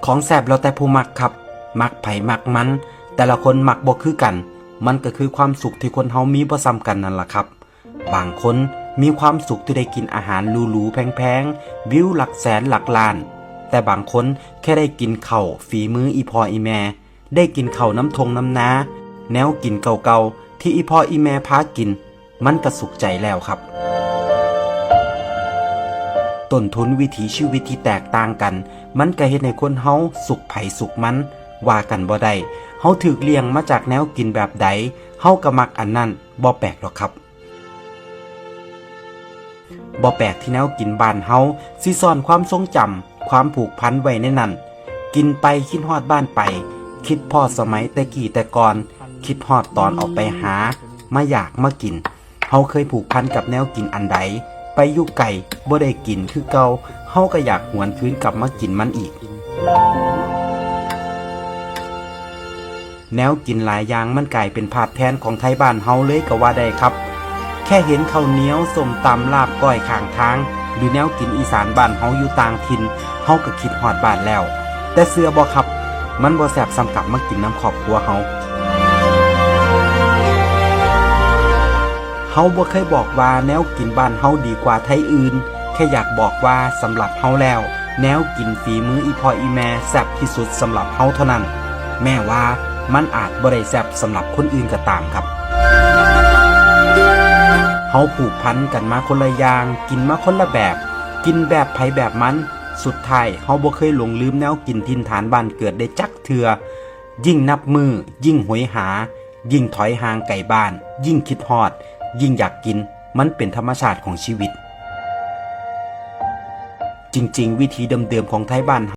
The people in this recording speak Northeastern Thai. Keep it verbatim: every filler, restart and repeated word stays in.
ของแซ่บแล้วแต่ผู้มักครับ มักไผมักมัน แต่ละคนมักบ่คือกัน มันก็คือความสุขที่คนเฮามีบ่ซ้ำกันนั่นล่ะครับ บางคนมีความสุขที่ได้กินอาหารหรูๆแพงๆ วิวหลักแสนหลักล้าน แต่บางคนแค่ได้กินข้าวฝีมืออีพ่ออีแม่ ได้กินข้าวน้ำทงน้ำนา แนวกินเก่าๆที่อีพ่ออีแม่พากิน มันก็สุขใจแล้วครับ ต้นทุนวิถีชีวิตที่แตกต่างกัน มันก็เฮ็ดให้คนเฮาสุขไผสุขมัน ว่ากันบ่ได้ เฮาถูกเลี้ยงมาจากแนวกินแบบใด เฮาก็มักอันนั้น บ่แปลกดอกครับ บ่แปลกที่แนวกินบ้านเฮาสิซ่อนความทรงจำ ความผูกพันไว้ในนั้น กินไปคิดฮอดบ้านไป คิดพ้อสมัยแต่กี้แต่ก่อน คิดฮอดตอนออกไปหา มาอยากมากิน เฮาเคยผูกพันกับแนวกินอันใด ไปอยู่ไกลบ่ได้กินคือเก่า เฮาก็อยากหวนคืนกลับมากินมันอีก แนวกินหลายอย่างมันกลายเป็นภาพแทนของไทบ้านเฮาเลยก็ว่าได้ครับ แค่เห็นข้าวเหนียว ส้มตำ ลาบก้อยข้างทาง หรือแนวกินอีสานบ้านเฮาอยู่ต่างถิ่น เฮาก็คิดฮอดบ้านแล้ว แต่เชื่อบ่ครับ มันบ่แซ่บส่ำกลับมากินนำครอบครัวเฮา เฮาบ่เคยบอกว่าแนวกินบ้านเฮาดีกว่าไทอื่น แค่อยากบอกว่าสำหรับเฮาแล้ว แนวกินฝีมืออีพ่ออีแม่แซ่บที่สุดสำหรับเฮาเท่านั้น แม้ว่ามันอาจบ่ได้แซ่บสำหรับคนอื่นก็ตามครับ เฮาผูกพันกันมาคนละอย่าง กินมาคนละแบบ กินแบบไผแบบมัน สุดท้ายเฮาบ่เคยหลงลืมแนวกินถิ่นฐานบ้านเกิดได้จักเทื่อ ยิ่งนับมื้อ ยิ่งโหยหา ยิ่งถอยห่างไกลบ้าน ยิ่งคิดฮอด ยิ่งอยากกิน มันเป็นธรรมชาติของชีวิต จริงๆ วิถีเดิมๆของไทบ้าน